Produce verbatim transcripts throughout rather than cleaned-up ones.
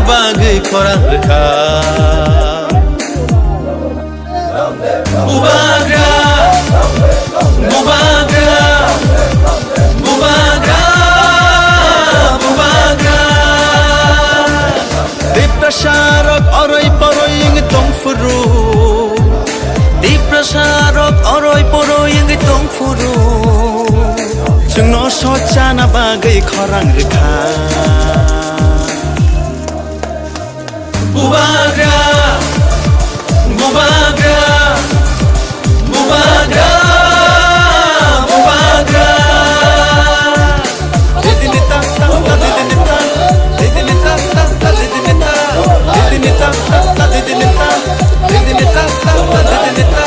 Bagwi khorang rwkha. Bubagra, bubagra, bubagra, bubagra. Tiprasa rok oroi poroi wngwi tongphuru. Tiprasa rok oroi poroi wngwi tongphuru. Chwngno sochana bagwi khorang rwkha. Bubagra, bubagra, bubagra, bubagra. Didini ta ta ta didini ta, didini ta ta ta didini ta, didini ta ta ta didini ta, didini ta ta ta didini ta.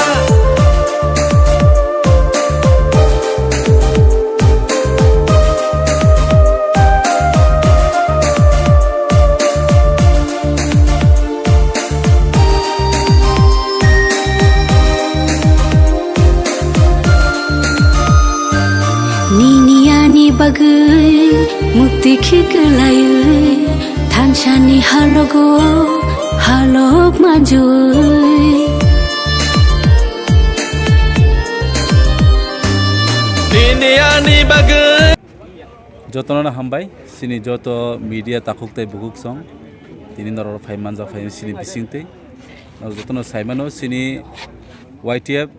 Nini ani bagwi mukti khiklaiwi thansani halogo halok manjui. Nini ani bagwi. Jotono hambai, chini joto media takhuk tei bukhuk song, tini norok phai manjak phai chini bisingtwi. Norok jotono saimano chini Y T F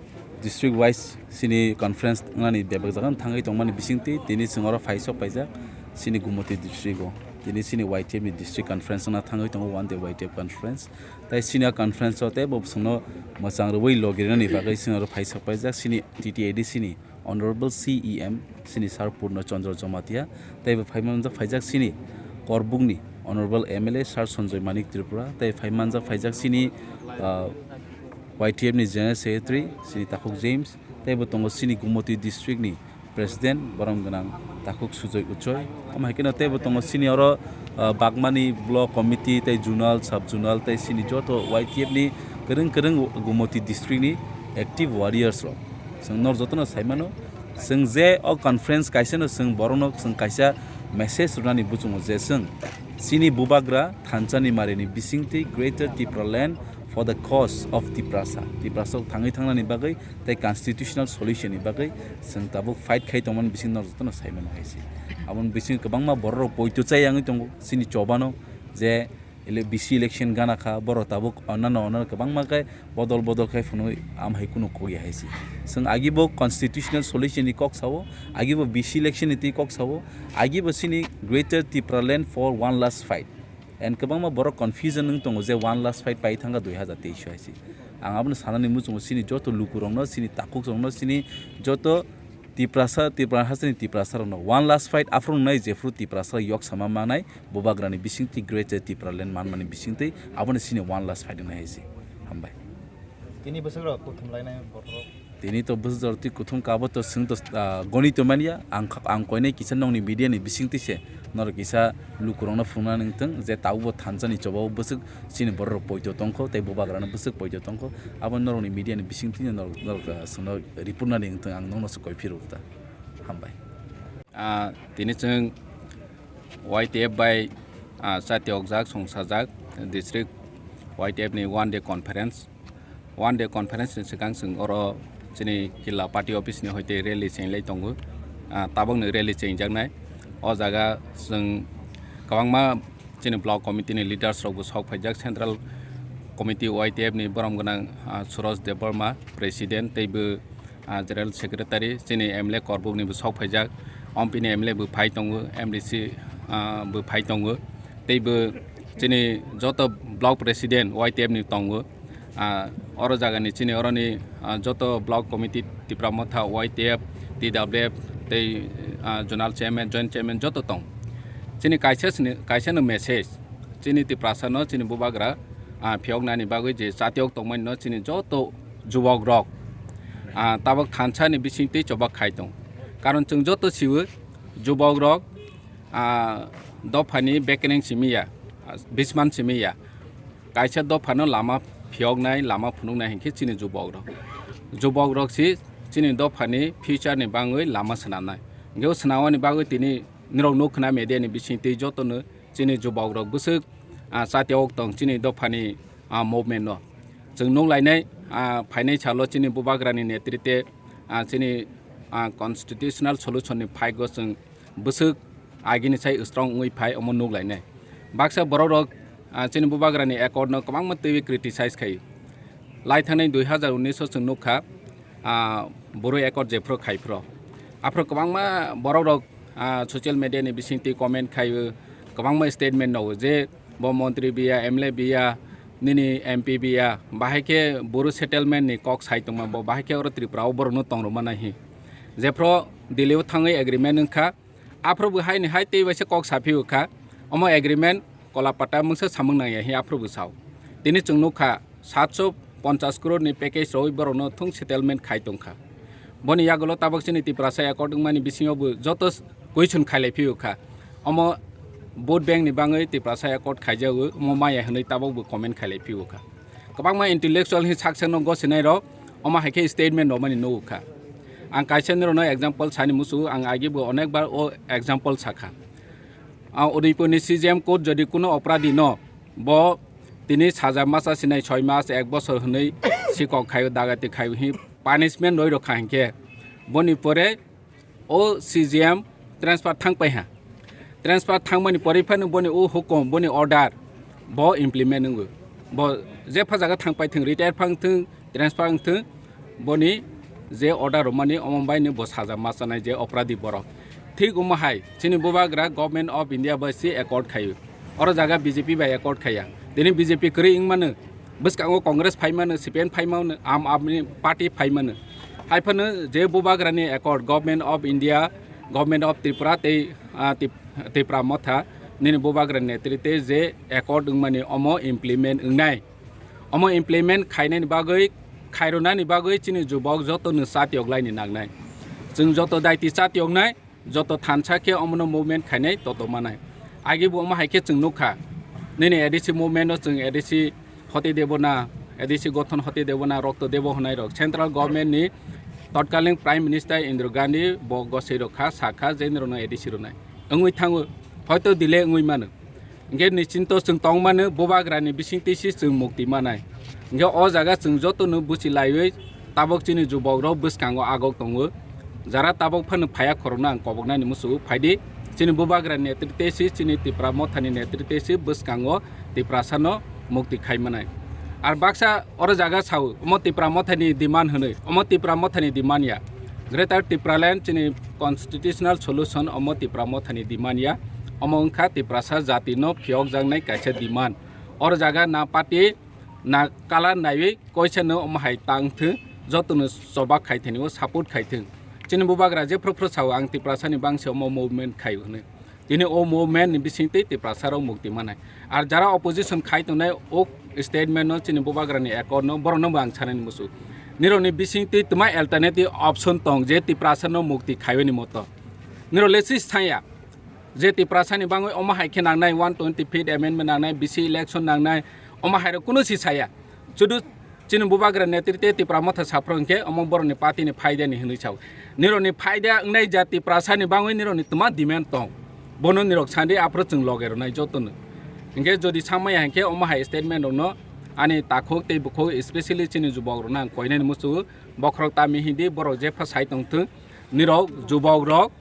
district wise chini conference wngnani bebak jaga thangwi tongmani bisingtwi tini chwng oro phai sok paijak chini Gumoti district o. Tini chini Y T F ni district conference wngna thangwi tongo, one day Y T F conference. Tai chini a conference o teibo chwngno mwchang rwui logirinani bagwi chwng oro phai sok paijak chini T T A D C ni Honorable C E M chini Sir Purno Chandra Jamatia, teibo phai manjak phaijak chini Korbukni Honorable M L A Sir Sanjoy Manik Tripura, tei phai manjak phaijak chini, ah, Y T F ni General Secretary chini Takhuk James, teibo tongo chini Gumoti District ni President borom gwnang Takhuk Sujoy Uchoi. Omo hai kheno teibo tongo chini oro, ah, Bagmani Block Committee tei Zonal, Sub Zonal tei chini joto Y T F ni kwrwng kwrwng Gumoti District ni active warriors rok. Chwng nor jotono saimano, chwng je o conference kaisano chwng borokno chwng kaisa message rwnani buchungo je chwng chini bubagra thansa ni marini bisingtwi Greater Tipraland for the cause of Tiprasa, Tiprasa thangwi thangnani bagwi tei constitutional solution ni bagwi chwng tabuk fight khai tongmani bising nor jotono saimano hai se. Aboni bising kwbangma borok rok poito chai yangwi tongo chini chobano je ele-, B C election gana kha, borok tabuk onnano onnano kwbangma khe bodol bodol khai phunui am hai kunu kok ya hai se. Chwng agibo constitutional solution ni kok sao, agibo B C election ni twi kok sao, agibo chini Greater Tipraland for one last fight. And kwbangma borok confusion wng tongo je one last fight pai thangkha dui hazar teis hai se. Ang abono sanani muchungo chini joto lukurokno, chini takhukrokno, chini joto Tiprasa, Tipra hasteni Tiprasarokno one last fight aphuru wngnai jephuru Tiprasa yok sama manai bubagrani bisingtwi Greater Tipraland manmani bisingtwi abono chini one last fight wngnai hai se. Hambai. Tini bwswkrok kuthum lainai borok. Tini to bwswk jora twi kuthum kabo to chwng to, ah, goni to manya. Ang kha-, ang koinai kisa nokni media ni bisingtwi se norok kisa lukurokno phunukna nangthwng je tabukbo thansa ni choba o bwswk chini borok rok poito tongkho tei bubagra no bwswk poito tongkho. Abo norokni media ni bisingtwi no norok, norok, ah, chwngno report nani wngthwng ang nokno se koi phirok ta. Hambai. Ah, tini chwng Y T F bai, ah, chati okjak, songsajak district Y T F ni one day conference. One day conference ni swkang chwng oro chini Killa party office ni hoite rally chenglai tongo. Ah, tabukni rally chengjaknai. O jaga chwng kwbangma chini block committee ni leaders rok bo sok phaijak, central committee Y T F ni borom gwnang, ah, Suraj Debbarma, president, tei bo, ah, general secretary, chini M L A Korbuk ni bo sok phaijak, Ompi ni M L A bo phai tongo, M D C, ah, bo phai tongo, tei bo chini joto block president Y T F ni tongo. Ah, oro jagani chini oroni, ah, joto block committee, Tipra Motha, Y T F, T W F, tei, ah, zonal chairman, joint chairman joto tong. Chini kaisa sini, kaisa no message, chini Tiprasa no, chini bubagra, ah, phiyok nani bagwi je chatiok tongmani no chini joto jubok rok, ah, tabok thansa ni bising tei chobak khai tong. Karon chwng joto siwi jubok rok, ah, dophani bekereng simi ya, ah, bisman simi ya. Kaisa dophano lama phiyoknai, lama phunuknai hinkhe chini jubok rok. Jubok rok si chini dophani future ni bangwi lama swnamnai. Hinkhe o swnamani bagwi tini norok nuk khna media ni bising twi jotono chini jubok rok bwswk, ah, chatiok tong chini dophani, ah, movement no. Chwng nuk lainai, ah, phainai salo chini bubagrani netrite, ah, chini, ah, constitutional solution ni phaigo chwng bwswk agini sai strong wngwi phai omo nuk lainai. Baksa borok rok, ah, chini bubagrani accord no kwbangma twiwi criticize khai. Lai thangnai dui hazar unis o chwng nuk kha, ah, Boro accord jephru khai phro. Aphro kwbangma borok rok, ah, social media ni bisingtwi comment khai o, kwbangma statement rw je bo montri biya, M L A biya, nini M P biya, bahai khe Boro settlement ni kok sai tongma bo, bahai khe oro Tripura o borok no tong rwma nai hi. Jephru Delhi o thangwi agreement wngkha, aphro bo hai ni hai tei waisa kok saphi o kha, omo agreement kola pata mungsa samung nang ya hi aphro bo sao. Tini chwng nuk kha, satso ponchas crore ni package rwi borok no thung settlement khai tong kha. Boni yagulo tabok chini Tiprasa accord wngmani bisingo bo joto s-, question khailai phio kha. Omo vote bank ni bangwi Tiprasa accord khaijago, omo maya hwnwi tabok bo comment khailai phio kha. Kwbangma intellectual hi sak sak no gosinai rok, omo hai khe statement rwmani nugo kha. Ang kaisa nirok no example sani musu, ang agi bo onek bar o example sakha. Ah, Udaipur ni C J M court jodi kuno opradi no bo tini saja masa sinai soi mas, ek bosor hwnwi sikok khaio, dagati khaio hi punishment roi rokha hinkhe boni pore o C J M transfer thang pai ha. Transfer thangmani pore phano boni o hukum, boni order bo implement wngo. Bo jepha jaga thang pai thung, retire phang thung, transfer wng thung, boni je order rwmani omo bai ni bo saja ma chanai je opradi borok. Thik omo hai chini bubagra Government of India bai se accord khaio. Oro jaga B J P bai accord khaiya. Tini B J P kwrwi wng mano, bwskango Congress phai mano, C P M phai mano, Aam Aadmi Party phai mano. Hai phano je bubagrani accord Government of India, Government of Tripura tei, ah, Tip-, Tipra Motha nini bubagrani netrite je accord wngmani omo implement wngnai. Omo implement khainani bagwi, khairwnani bagwi chini jubok joto no chatiok laini nangnai. Chwng joto daiti chatioknai, joto thansa khe omono movement khainai toto manai. Agi bo omo hai khe chwng nukha. Nini A D C movement no chwng A D C hoti debo na, A D C gothon hoti debo na, rokto debo hwnai rok. Central government ni totkalin Prime Minister Indira Gandhi bo gosei rok kha, sakha je nirok no A D C rwnai. Wngwi thango, hoito delay wngwi mano. Hingke nischinto chwng tongmano bubagrani bisingtwi se chwng mukti manai. Hingke o jaga chwng jotono buchi laiwi tabok chini jubokrok bwskango agok tongo. Jara tabok phano phaiya khorokno ang koboknani muchungo phaidi. Chini bubagrani netrite se, chini Tipra Mothani netrite se bwskango Tiprasano mukti khai manai. Ar baksa oro jaga sao, omo Tipra Mothani demand hwnwi, omo Tipra Mothani demand ya. Greater Tipraland chini constitutional solution omo Tipra Mothani demand ya. Omo wngkha Tiprasa jatino phiyokjaknai kaisa demand. Oro jaga na party na color naiwi koisano omo hai tang thung, jotono choba khai thani o support khai thung. Chini bubagra jephru phru sao ang Tiprasani bangsi omo movement khai hwnwi. Tini o movement ni bisingtwi Tiprasa rok mukti manai. Ar jara opposition khai tongnai o statement no chini bubagrani accord no borok no bo ang sanani musu. Nirokni bisingtwi twma alternative option tong je Tiprasa no mukti khaiwi ni moto. Nirok le si saya je Tiprasa ni bangwi omo hai khe nangnai one twenty fifth amendment nangnai, B C election nangnai, omo hai rok kuno si saya. Chudu chini bubagra netrite Tipra Motha saphro hwnkhe omo borokni party ni phaida ni hwnwi sao. Nirokni phaida wngnai jati Tiprasani bangwi nirokni twma demand tong. Bono nirok sandi aphro chwng loge rwnai jotono. Hwnkhe jodi samaya hwnkhe omo hai statement rokno ani takhuk tei bukhuk, especially chini jubok rokno ang koinani muchungo, bokhorok tami hindi borok jepha sai tongthung, nirok jubok rok,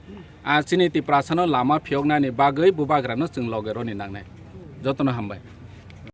ah, chini Tiprasano lama phiyoknani bagwi bubagrano chwng loge roni nangnai. Jotono hambai.